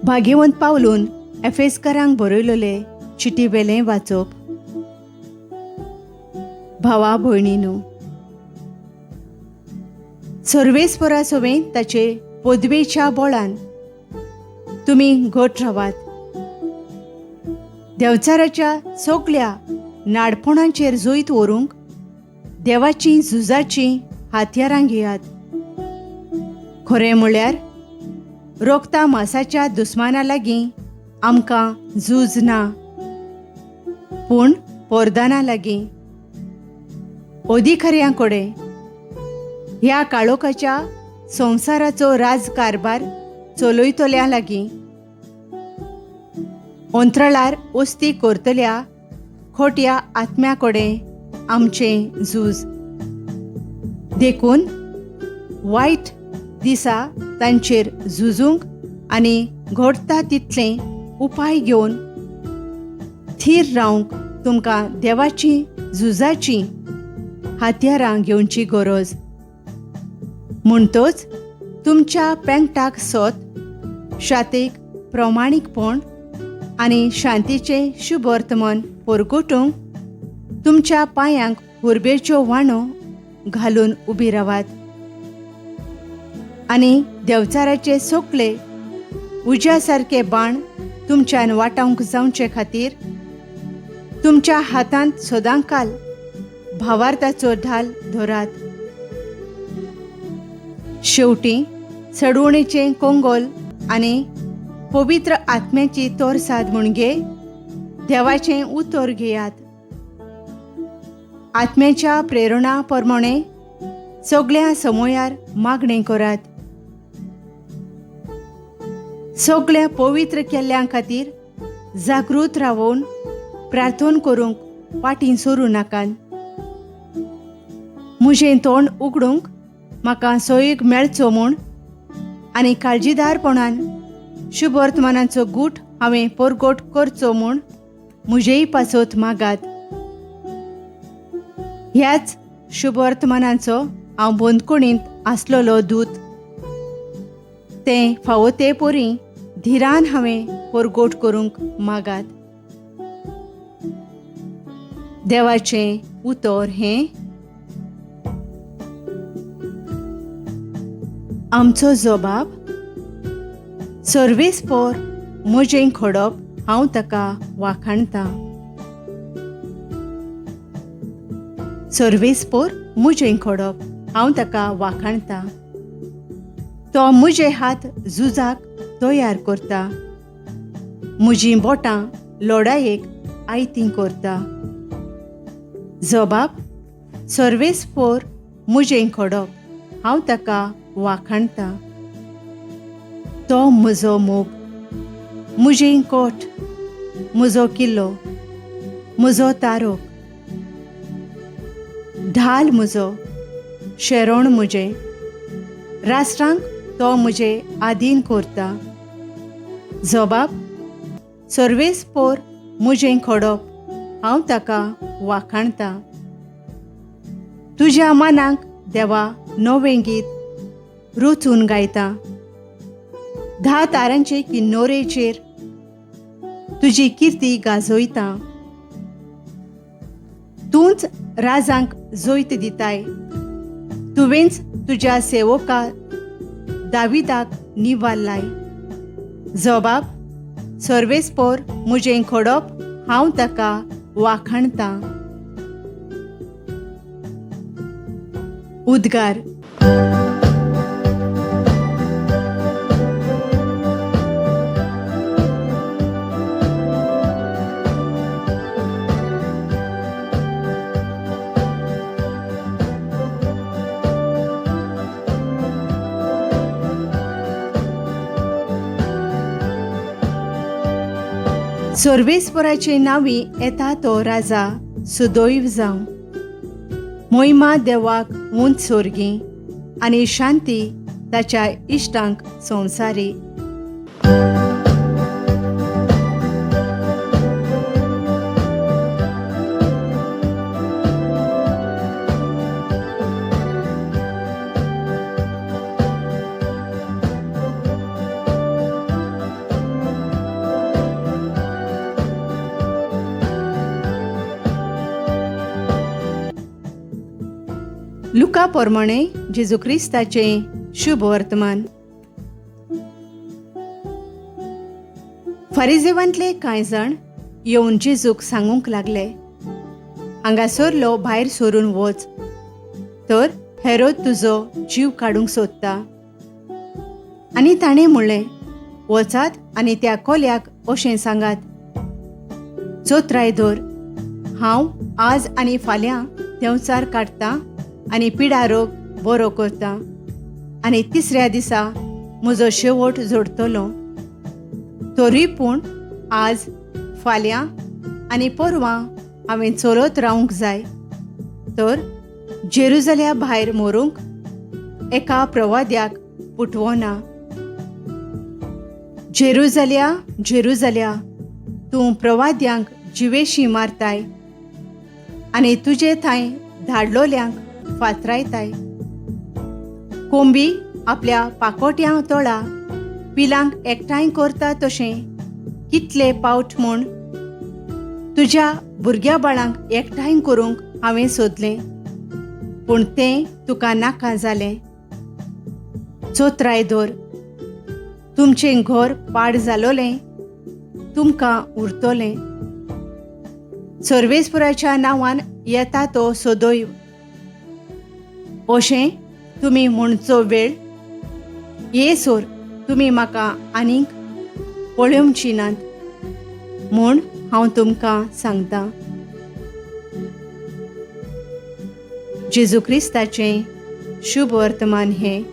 भाग्यवंत पावलून एफेसकारांक बरयलेले चिटी वेलें वाचप. भावा भयणीनू, सर्वेस्परा सवें ताचे पदवेच्या बळान तुमी घट रावात. देवचाराच्या सगल्या नाडपणाचेर जैत व्हरूंक देवाचीं झुजाचीं हातयारां घेयात. खरें म्हळ्यार रोगता मासाच्या दुस्माना लागीं आमकां झूज ना, पूण पोरदाना लागीं, अधिकाऱ्यां कडेन, ह्या काळोखाच्या संवसाराचो राजकारभार चलयतल्या लागीं, अंतराळार वस्ती करतल्या खोट्या आत्म्या कडेन आमचें झूज. देखून वायट दिसा तांचेर झुजूंक आनी घडटा तितलें उपाय घेवन थीर रावंक तुमकां देवाची झुजाची हातयारां घेवची गरज. म्हणटच तुमच्या पेंगटाक सत, शातेक प्रमाणीकपण आनी शांतीचें शुभवर्तमान परगटूंक तुमच्या पांयांक हुरबेच्यो वाणो घालून उबी रावात आनी देवचाराचे सोकले उज्या सारके बाण तुमच्यान वाटावंक जावचे खातीर तुमच्या हातांत सदांकाल भावार्थाचो ढाल धरात. शेवटी चडवणेचें कोंगोल आनी पवित्र आत्म्याची तोरसाद म्हणगे देवाचें उतर घेयात. आत्म्याच्या प्रेरणा प्रमाणे सगळ्या समयार मागणें करात. सगळ्या पवित्र केल्ल्यां खातीर जागृत रावून प्रार्थना करूंक फाटीं सरूं नाकात. म्हजें तोंड उगडूंक म्हाका सोयीक मेळचो म्हूण आनी काळजीदारपणान शुभवर्तमानाचो गूट हांवें परगट करचो म्हूण म्हजेय पासत मागात. ह्याच शुभवर्तमानाचो हांव बंदखणींत आसलेलो दूत. तें फावो ते परी धिरान हांवें परगट करूंक मागात. देवाचें उतर हें आमचो जबाब. सर्वेस्पोर म्हजें खडप हांव ताका वाखाणतां. सर्वेस्पोर म्हजें खडप हांव ताका वाखाणतां. तो म्हजे हात झुजाक तयार करता, म्हजीं बोटां लडायेक आयतीं करता. जबाब सर्वेस्पोर म्हजें खडप हांव ताका वाखाणतां. तो म्हजो मोग, म्हजें कोट, म्हजो किल्लो, म्हजो तारोक, ढाल म्हजो, शेरोण म्हजें, राष्ट्रांक तो म्हजे आदीन करता. जबाब सर्वेस्पोर म्हजें खडप हांव ताका वाखाणतां. तुज्या मनाक देवा नवें गीत रचून गायता. 10 तारांचे किन्नोरेचेर तुजी किर्ती गाजयता. तूंच राजांक जैत दिताय, तुवेंच तुज्या सेवका दाविदाक निवारलाय. जबाब सर्वेस्पोर म्हजें खडप हांव ताका वाखाणतां. उद्गार. सर्वेस्पराचे नांवी येता तो राजा सुदैव जावं. मोहिमा देवाक उंच सोर्गी आनी शांती ताच्या इश्टांक संवसारी. लुका पोरमाणें जेजू क्रिस्ताचें शुभ वर्तमान. फारिजेवांतले कांय जाण येवन जेजूक सांगूंक लागले, हांगासरलो भायर सरून वच, तर हेरोद तुजो जीव काडूंक सोदता. आनी ताणें म्हणलें, वचात आनी त्या कोल्याक अशें सांगात, चोत्राय धर, हांव आज आनी फाल्यां देंवचार काडटां आनी पिडारोग बरो करता आनी तिसऱ्या दिसा म्हजो शेवट जोडटलो. तरूय पूण आज, फाल्यां आनी परवां हांवें चलत रावंक जाय, तर जेरुजल्या भायर मरूंक एका प्रवाद्याक पुटवना. जेरुजल्या, जेरुजल्या, तूं प्रवाद्यांक जिवेशी मारताय आनी तुजे थंय धाडलोल्यांक फातरायताय. कोंबी आपल्या पाकोट्यां तोळा पिलांक एकठांय करता तशें कितले पावट म्हूण तुज्या भुरग्या बाळांक एकठांय करूंक हांवें सोदलें, पूण तें तुका नाका जालें. चोत्राय धर, तुमचें घर पाड जालोलें तुमकां उरतलें. सर्वेस्पुराच्या नांवान येता तो सदैव अशें तुमी म्हणचो वेळ येसर तुमी म्हाका आनीक पळोवची नात म्हूण हांव तुमकां सांगतां. जेजू क्रिस्ताचें शुभ वर्तमान हें.